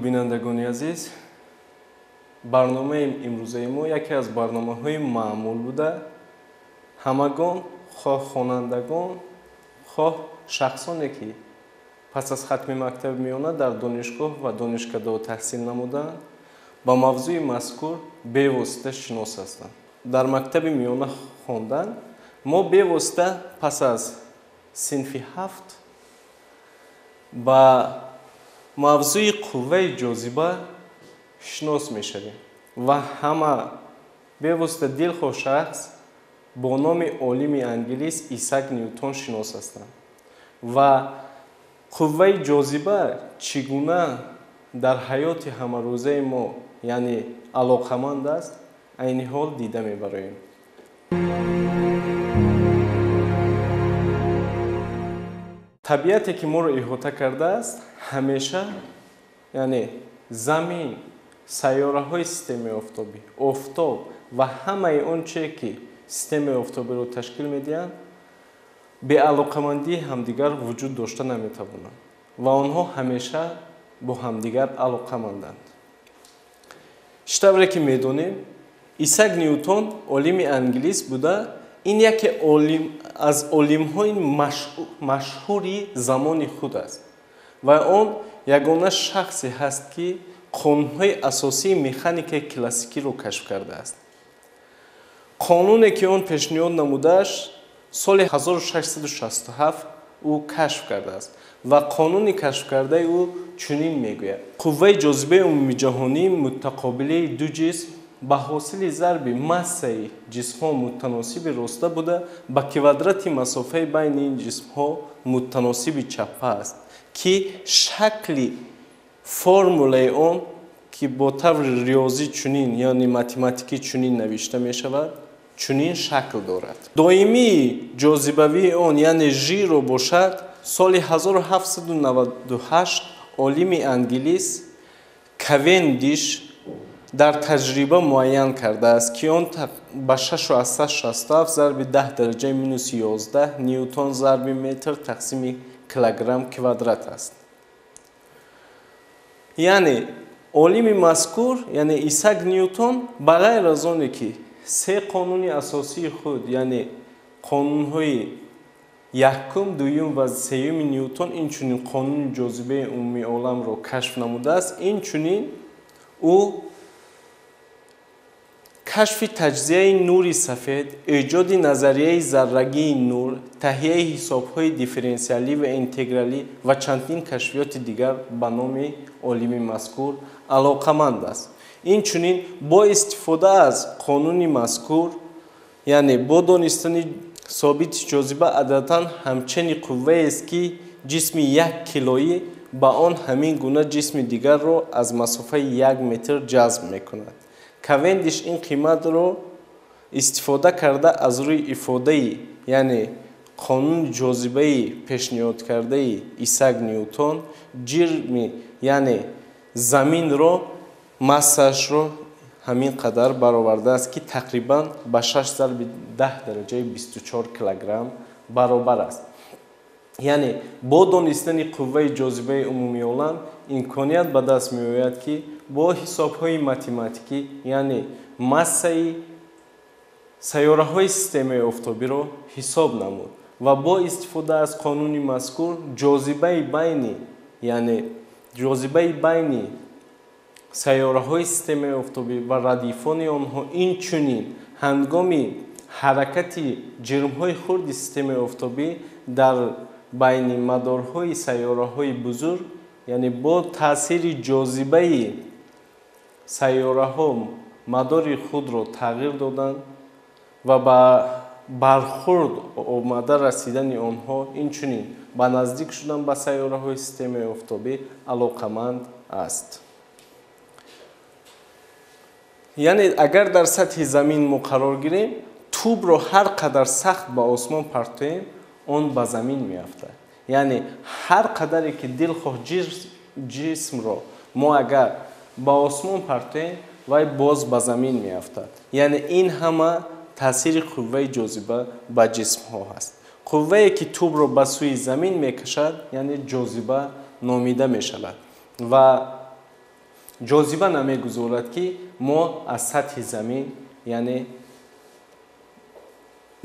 Бинандагони азиз, барномаи имрӯзаи мо яке аз барномаҳои маъмул буда, ҳамагон, хоҳ хонандагон, хоҳ шахсоне ки пас аз хатми мактаби миёна дар донишгоҳ ва донишкадаҳо таҳсил намуданд, ба мавзӯи мазкур бевосита шинос ҳастанд. Дар мактаби миёна хондан мо бевосита пас аз синфи 7 ба мавзӯи қувваи ҷозиба шинос мешавем ва ҳама бевосита дилхоҳ шахс бо номи олими англис Исаак Ньютон шинос ҳастанд ва қувваи ҷозиба чӣ гуна дар ҳаёти ҳамарӯзаи мо, яъне алоқаманд аст, айни ҳол дида мебароем. Табиате ки моро иҳота кардааст, ҳамеша, яъне замин, сайёраҳои системаи офтобӣ, офтоб ва ҳамаи он чие ки системаи офтобиро ташкил медиҳанд, беалоқамандии ҳамдигар вуҷуд дошта наметавонанд ва онҳо ҳамеша бо ҳамдигар алоқаманданд. Чӣ тавре ки медонем, Исаак Ньютон олими англис буда, ин яке аз олимҳои машҳури замони худ аст ва он ягона шахсе ҳаст ки қонунҳои асосии механикаи классикиро кашф кардааст. Қонуне ки он пешниҳод намудааш соли 1667 ӯ кашф кардааст ва қонуни кашфкардаи ӯ чунин мегӯяд: қувваи ҷозибаи умумиҷаҳонӣ мутақобилаи ду ҷисм ба ҳосили зарби массаи ҷисмҳо мутаносиби роста буда, ба квадрати масофаи байни ин ҷисмҳо мутаносиби чаппа аст, ки шакли формулаи он ки бо таври риёзӣ чунин, яъне математикӣ чунин навишта мешавад, чунин шакл дорад. Доимии ҷозибавии он, яъне Ж-ро бошад, соли 1798 олими англис Кавендиш дар таҷриба муайян кардааст, ки он ба 6,67 зарби 10 дараҷаи минус 11 ньютон зарби метр тақсими килограмм квадрат аст. Яъне олими мазкур, яъне Исаак Ньютон, ба ғайр аз оне ки се қонуни асосии худ, яъне қонунҳои якум, дуюм ва сеюми Ньютон, инчунин қонуни ҷозибаи умумии оламро кашф намудааст, инчунин ӯ кашфи таҷзияи нури сафед, эҷоди назарияи заррагии нур, таҳияи ҳисобҳои дифференсиалӣ ва интегралӣ ва чандин кашфиёти дигар ба номи олими мазкур алоқаманд аст. Инчунин бо истифода аз қонуни мазкур, яъне бо донистани собити ҷозиба адатан ҳамчени қувваест ки ҷисми як килоӣ ба он ҳамин гуна ҷисми дигарро аз масофаи 1 метр ҷазб мекунад. Кавендиш ин қиматро истифода карда аз рӯи ифодаи, яъне қонуни ҷозибаи пешниҳодкардаи Исаак Ньютон, ҷирми, яъне заминро, массаашро ҳамин қадар баровардааст, ки тақрибан ба 6 зарби 10 дараҷаи 24 килограмм баробар аст. Яъне бо донистани қувваи ҷозибаи умумии олам имконият ба даст меояд, ки бо ҳисобҳои математикӣ, яъне массаи сайёраҳои системаи офтобиро ҳисоб намуд ва бо истифода аз қонуни мазкур ҷозибаи байни, яъне ҷозибаи байни сайёраҳои системаи офтобӣ ва радифони онҳо, инчунин ҳангоми ҳаракати ҷирмҳои хурди системаи офтобӣ дар байни мадорҳои сайёраҳои бузург, яъне бо таъсири ҷозибаи сайёраҳо мадори худро тағйир доданд ва ба бархурд омада расидани онҳо, инчунин ба наздик шудан ба сайёраҳои системаи офтобӣ алоқаманд аст. Яъне агар дар сатҳи замин мо қарор гирем, тӯбро ҳар қадар сахт ба осмон партоем, он ба замин меафтад. Яъне ҳар қадаре ки дилхоҳ ҷисмро мо агар ба осмон партоем, вай боз ба замин меафтад. Яъне ин ҳама таъсири қувваи ҷозиба ба ҷисмҳо ҳаст. Қуввае ки тӯбро ба сӯи замин мекашад, яъне ҷозиба номида мешавад. Ва Ҷозиба намегузорад, ки мо аз сатҳи замин, яъне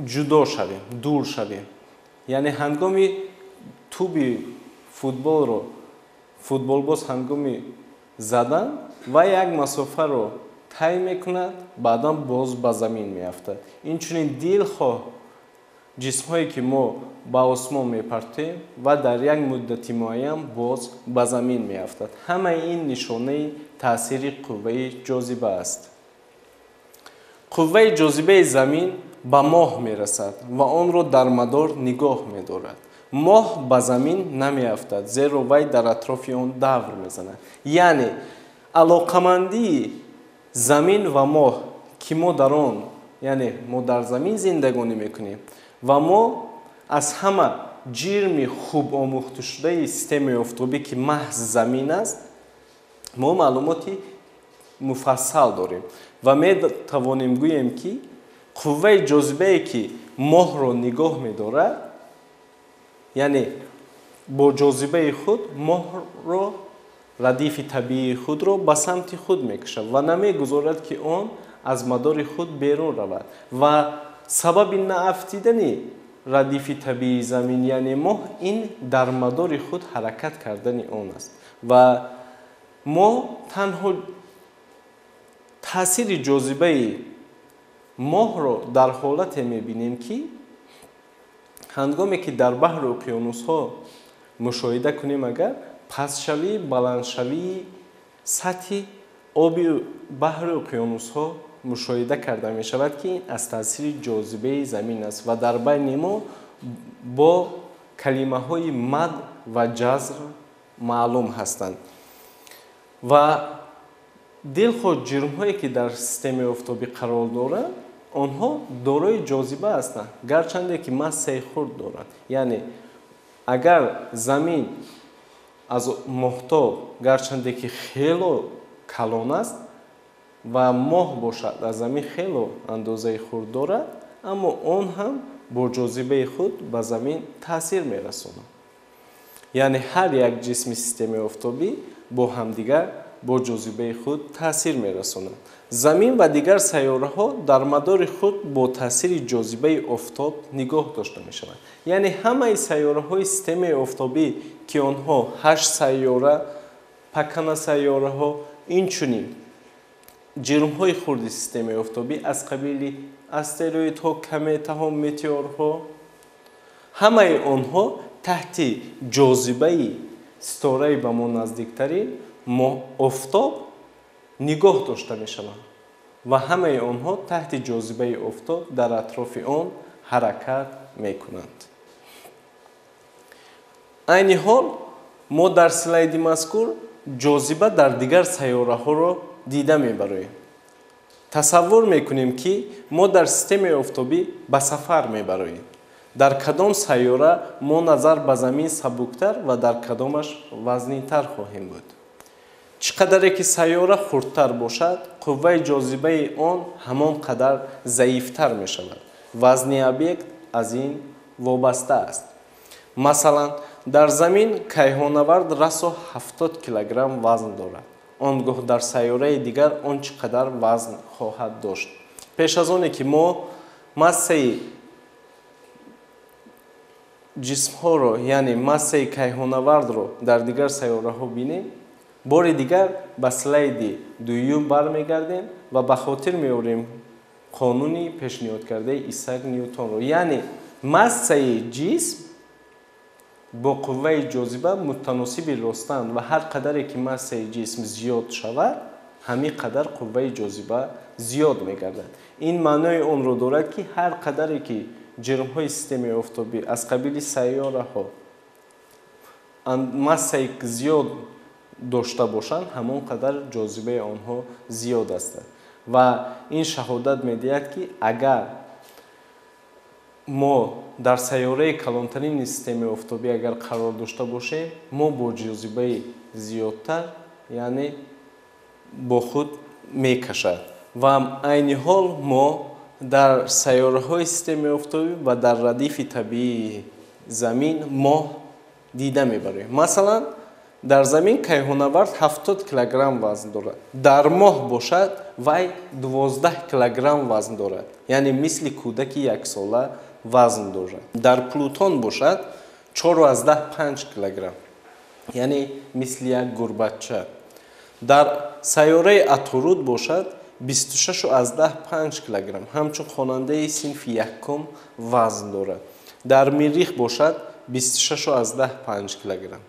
ҷудо шавем, дур шавем. Яъне ҳангоми туби футболро футболбоз ҳангоми задан ва як масофаро тай мекунад, баъдан боз ба замин меафтад. Инчунин дилхоҳ ҷисмҳое, ки мо ба осмон мепартоем ва дар як муддати муайян боз ба замин меафтад. Ҳамаи ин нишонаи таъсири қувваи ҷозиба аст. Қувваи ҷозибаи замин ба моҳ мерасад ва онро дар мадор нигоҳ медорад. Моҳ ба замин намеафтад, зеро вай дар атрофи он давр мезанад. Яъне алоқамандии замин ва моҳ, ки мо дар он, яъне мо дар замин зиндагонӣ мекунем ва мо аз ҳама ҷирми хуб омӯхташудаи системаи офтобӣ, ки маҳз замин аст, мо маълумоти муфассал дорем ва метавонем гӯем, ки қувваи ҷозибае, ки моҳро нигоҳ медорад, яъне бо ҷозибаи худ моҳро, радифи табиии худро ба самти худ мекашад ва намегузорад, ки он аз мадори худ берун равад. Ва сабаби наафтидани радифи табиии замин, яъне моҳ, ин дар мадори худ ҳаракат кардани он аст. Ва мо танҳо таъсири ҷозибаи моҳро дар ҳолате мебинем, ки ҳангоме ки дар баҳру уқёнусҳо мушоҳида кунем, агар пастшавии баландшавии сатҳи оби баҳру уқёнусҳо мушоҳида карда мешавад, ки ин аз таъсири ҷозибаи замин аст ва дар байни мо бо калимаҳои мад ва ҷазр маълум ҳастанд. Ва дилхоҳ ҷирмҳое, ки дар системаи офтобӣ қарор доранд, онҳо дорои ҷозиба ҳастанд, гарчанде ки массаи хурд доранд. Яъне агар замин аз моҳтоб, гарчанде ки хело калон аст ва моҳ бошад аз замин хело андозаи хурд дорад, аммо он ҳам бо ҷозибаи худ ба замин таъсир мерасонад. Яъне ҳар як ҷисми системаи офтобӣ бо ҳамдигар бо ҷозибаи худ таъсир мерасонад. Замин ва дигар сайёраҳо дар мадори худ бо таъсири ҷозибаи офтоб нигоҳ дошта мешаванд. Яъне ҳамаи сайёраҳои системаи офтобӣ, ки онҳо 8 сайёра, пакана сайёраҳо, инчунин ҷирмҳои хурди системаи офтобӣ аз қабили астероидҳо, кометаҳо, метеорҳо, ҳамаи онҳо таҳти ҷозибаи ситораи ба мо наздиктарин офтоб нигоҳ дошта мешаванд ва ҳамаи онҳо таҳти ҷозибаи офтоб дар атрофи он ҳаракат мекунанд. Айни ҳол мо дар слайди мазкур ҷозиба дар дигар сайёраҳоро дида мебароем. Тасаввур мекунем, ки мо дар системаи офтобӣ ба сафар мебароем. Дар кадом сайёра мо назар ба замин сабуктар ва дар кадомаш вазнинтар хоҳем буд? Чӣ қадаре ки сайёра хурдтар бошад, қувваи ҷозибаи он ҳамон қадар заифтар мешавад. Вазни объект аз ин вобаста аст. Масалан, дар замин кайҳонавард расо 70 килограмм вазн дорад. Он гоҳ дар сайёраи дигар он чӣ қадар вазн хоҳад дошт? Пеш аз оне ки мо массаи ҷисмҳоро, яъне массаи кайҳонавардро дар дигар сайёраҳо бинем, бори дигар ба слайди дуюм бармегардем ва ба хотир меорем қонуни пешниҳодкардаи Исаак Ньютонро. Яъне массаи ҷисм бо қувваи ҷозиба мутаносиби ростанд ва ҳар қадаре ки массаи ҷисм зиёд шавад, ҳамин қадар қувваи ҷозиба зиёд мегардад. Ин маънои онро дорад, ки ҳар қадаре ки ҷирмҳои системаи офтобӣ аз қабили сайёраҳо массаи зиёд дошта бошанд, ҳамон қадар ҷозибаи онҳо зиёд аст. Ва ин шаҳодат медиҳад, ки агар мо дар сайёраи калонтарини системаи офтобӣ агар қарор дошта бошем, мо бо ҷозибаи зиёдтар, яъне бо худ мекашад. Ва айни ҳол мо дар сайёраҳои системаи офтобӣ ва дар радифи табиии замин моҳ дида мебарем. Масалан, Дар замин кайҳонавард 70 килограмм вазн дорад. Дар моҳ бошад вай 12 килограмм вазн дорад, яъне мисли кӯдаки яксола вазн дорад. Дар Плутон бошад 4,5 килограмм, яъне мисли як гурбача. Дар сайёраи Аторуд бошад 26,5 килограмм, ҳамчун хонандаи синфи якум вазн дорад. Дар Миррих бошад 26,5 килограмм,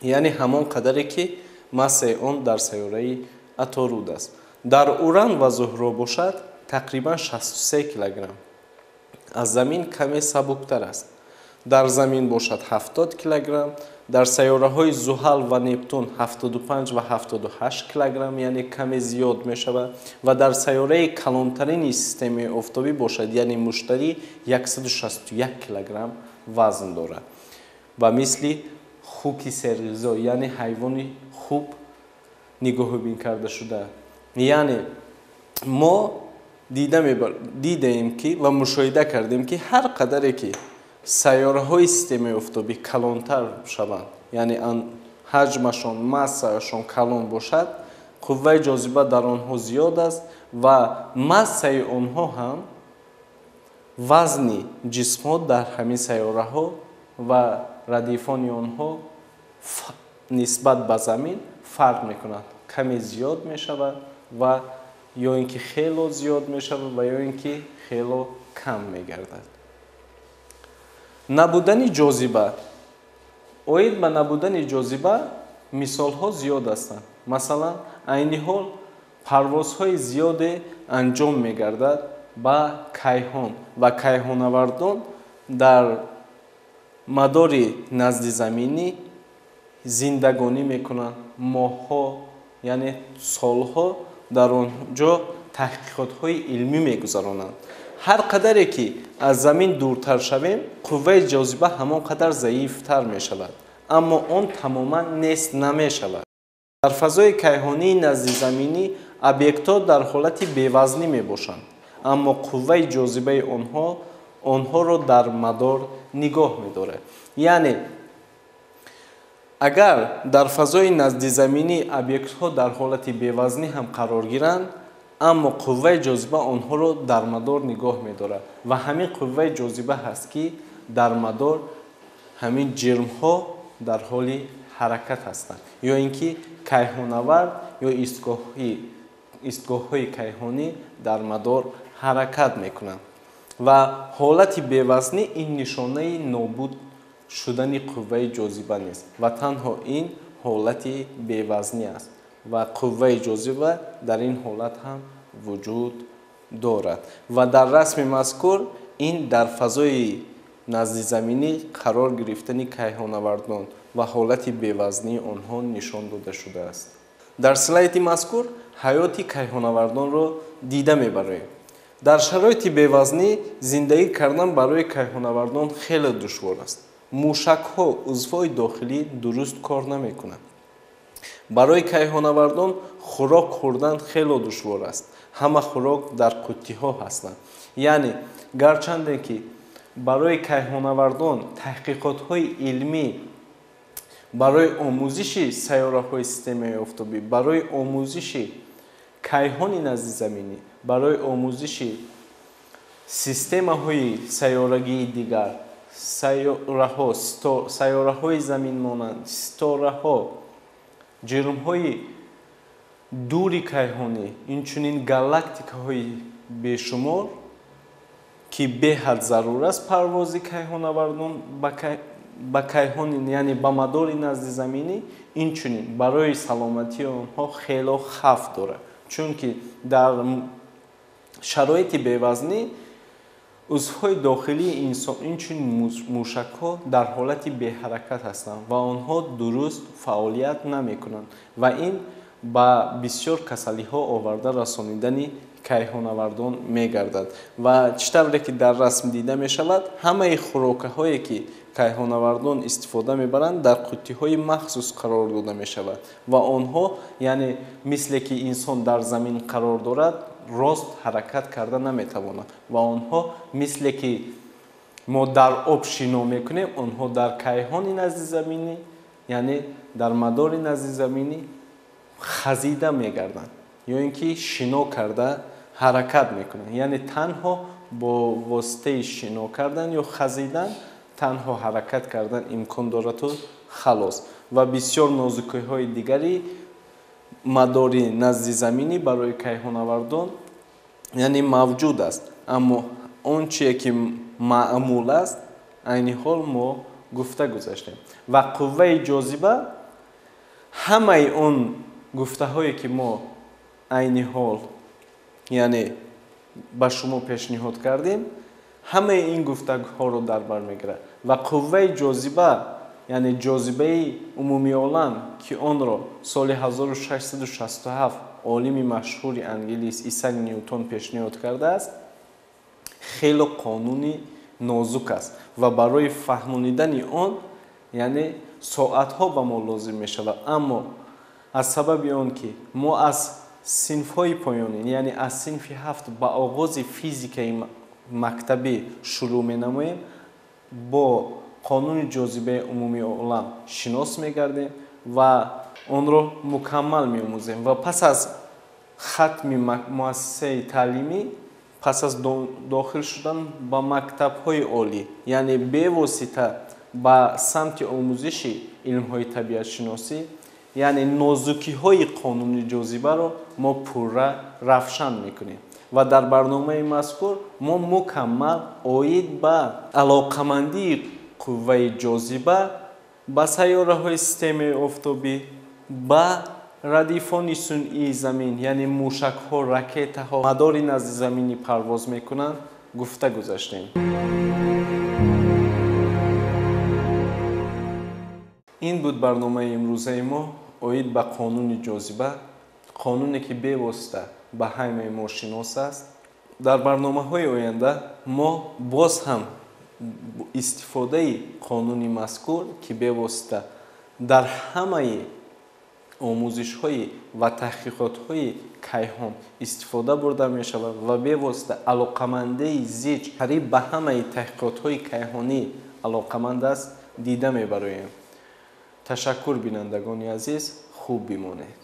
яъне ҳамон қадаре ки массаи он дар сайёраи Аторуд аст. Дар Уран ва Зуҳро бошад тақрибан 63 килограмм, аз замин каме сабуктар аст. Дар замин бошад 70 килограмм, дар сайёраҳои Зуҳал ва Нептун 75 ва 78 килограмм, яъне каме зиёд мешавад. Ва дар сайёраи калонтарини системаи офтобӣ бошад, яъне Муштарӣ, 161 килограмм вазн дорад. Ба мисли хуки серғизо, яъне ҳайвони хуб нигоҳубин карда шуда. Яъне мо дидаем ки ва мушоҳида кардем ки ҳар қадаре ки сайёраҳои системаи офтобӣ калонтар шаванд, яъне ҳаҷмашон, массаашон калон бошад, қувваи ҷозиба дар онҳо зиёд аст ва массаи онҳо ҳам вазни ҷисмҳо дар ҳамин сайёраҳо ва радифони онҳо нисбат ба замин фарқ мекунад, каме зиёд мешавад ва ё ин ки хело зиёд мешавад ва ё ин ки хело кам мегардад. Набудани ҷозиба. Оид ба набудани ҷозиба мисолҳо зиёд ҳастанд. Масалан, айни ҳол парвозҳои зиёде анҷом мегардад ба кайҳон ва кайҳонавардон дар мадори наздизаминӣ зиндагонӣ мекунанд. Моҳҳо, яъне солҳо дар он ҷо таҳқиқотҳои илмӣ мегузаронанд. Ҳар қадаре ки аз замин дуртар шавем, қувваи ҷозиба ҳамон қадар заифтар мешавад, аммо он тамоман нест намешавад. Дар фазои кайҳонии наздизаминӣ объектҳо дар ҳолати бевазнӣ мебошанд, аммо қувваи ҷозибаи онҳоро дар мадор нигоҳ медорад. Яъне агар дар фазои наздизаминӣ объектҳо дар ҳолати бевазнӣ ҳам қарор гиранд, аммо қувваи ҷозиба онҳоро дар мадор нигоҳ медорад ва ҳамин қувваи ҷозиба ҳаст ки дар мадор ҳамин ҷирмҳо дар ҳоли ҳаракат ҳастанд, ё ин ки кайҳонавард ё истгоҳҳои кайҳонӣ дар мадор ҳаракат мекунанд. Ва ҳолати бевазнӣ ин нишонаи нобуд шудани қувваи ҷозиба нест ва танҳо ин ҳолати бевазнӣ аст ва қувваи ҷозиба дар ин ҳолат ҳам вуҷуд дорад. Ва дар расми мазкур ин дар фазои наздизаминӣ қарор гирифтани кайҳонавардон ва ҳолати бевазнии онҳо нишон дода шудааст. Дар слайди мазкур ҳаёти кайҳонавардонро дида мебароем. Дар шароити бевазнӣ зиндагӣ кардан барои кайҳонавардон хеле душвор аст. Мушакҳо, узвҳои дохилӣ дуруст кор намекунанд. Барои кайҳонавардон хӯрок хӯрдан хеле душвор аст. Ҳама хӯрок дар қуттиҳо ҳастанд. Яъне гарчанде ки барои кайҳонавардон таҳқиқотҳои илмӣ барои омӯзиши сайёраҳои системаи офтобӣ, барои омӯзиши кайҳони наздизаминӣ, барои омӯзиши системаҳои сайёрагии дигар, сайёраҳо, сайёраҳои заминмонанд, ситораҳо, ҷирмҳои дури кайҳонӣ, инчунин галактикаҳои бешумор ки беҳад зарур аст парвози кайҳонавардон ба кайҳон, яъне ба мадори наздизаминӣ, инчунин барои саломатии онҳо хело хавф дорад, чунки дар шароити бевазнӣ узвҳои дохилии инсон, инчунин мушакҳо дар ҳолати беҳаракат ҳастанд ва онҳо дуруст фаъолият намекунанд ва ин ба бисёр касалиҳо оварда расонидани кайҳонавардон мегардад. Ва чӣ тавре ки дар расм дида мешавад, ҳамаи хӯрокаҳое ки кайҳонавардон истифода мебаранд дар қуттиҳои махсус қарор дода мешавад ва онҳо, яъне мисле ки инсон дар замин қарор дорад, рост ҳаракат карда наметавонад ва онҳо мисле ки мо дар об шино мекунем, онҳо дар кайҳони наздизаминӣ яъне дар мадори наздизаминӣ хазида мегарданд ё ин ки шино карда ҳаракат мекунанд. Яъне танҳо бо воситаи шино кардан ё хазидан танҳо ҳаракат кардан имкон дорад халос. Ва бисёр нозукиҳои дигари мадори наздизаминӣ барои кайҳонавардон яъне мавҷуд аст. Аммо он чие ки маъмул аст, айни ҳол мо гуфта гузаштем. Ва қувваи ҷозиба ҳамаи он гуфтаҳое ки мо айни ҳол яъне ба шумо пешниҳод кардем, ҳамаи ин гуфтаҳоро дар бар мегирад. Ва қувваи ҷозиба, яъне ҷозибаи умумии олам, ки онро соли 1667 олими машҳури англис Исаак Ньютон пешниҳод кардааст, хеле қонуни нозук аст ва барои фаҳмонидани он яъне соатҳо ба мо лозим мешавад. Аммо аз сабаби он ки мо аз синфҳои поёнӣ, яъне аз синфи 7 ба оғози физикаи мактабӣ шурӯъ менамоем, бо қонуни ҷозибаи умумии олам шинос мегардем ва онро мукаммал меомӯзем. Ва пас аз хатми муассисаи таълимӣ, пас аз дохил шудан ба мактабҳои олӣ, яъне бевосита ба самти омӯзиши илмҳои табиатшиносӣ, яъне нозукиҳои қонуни ҷозибаро мо пурра равшан мекунем. Ва дар барномаи мазкур мо мукаммал оид ба алоқамандии қувваи ҷозиба ба сайёраҳои системаи офтобӣ, ба радифони сунъии замин, яъне мушакҳо, ракетаҳо мадори наздизаминӣ парвоз мекунанд, гуфта гузаштем. Ин буд барномаи имрӯзаи мо оид ба қонуни ҷозиба, қонуне ки бевосита ба ҳамаи мо шинос аст. Дар барномаҳои оянда мо боз ҳам истифодаи қонуни мазкур, ки бевосита дар ҳамаи омӯзишҳои ва таҳқиқотҳои кайҳон истифода бурда мешавад ва бевосита алоқамандаи зич қариб ба ҳамаи таҳқиқотҳои кайҳонӣ алоқаманд аст, дида мебароем. Ташаккур, бинандагони азиз, хуб бимонед.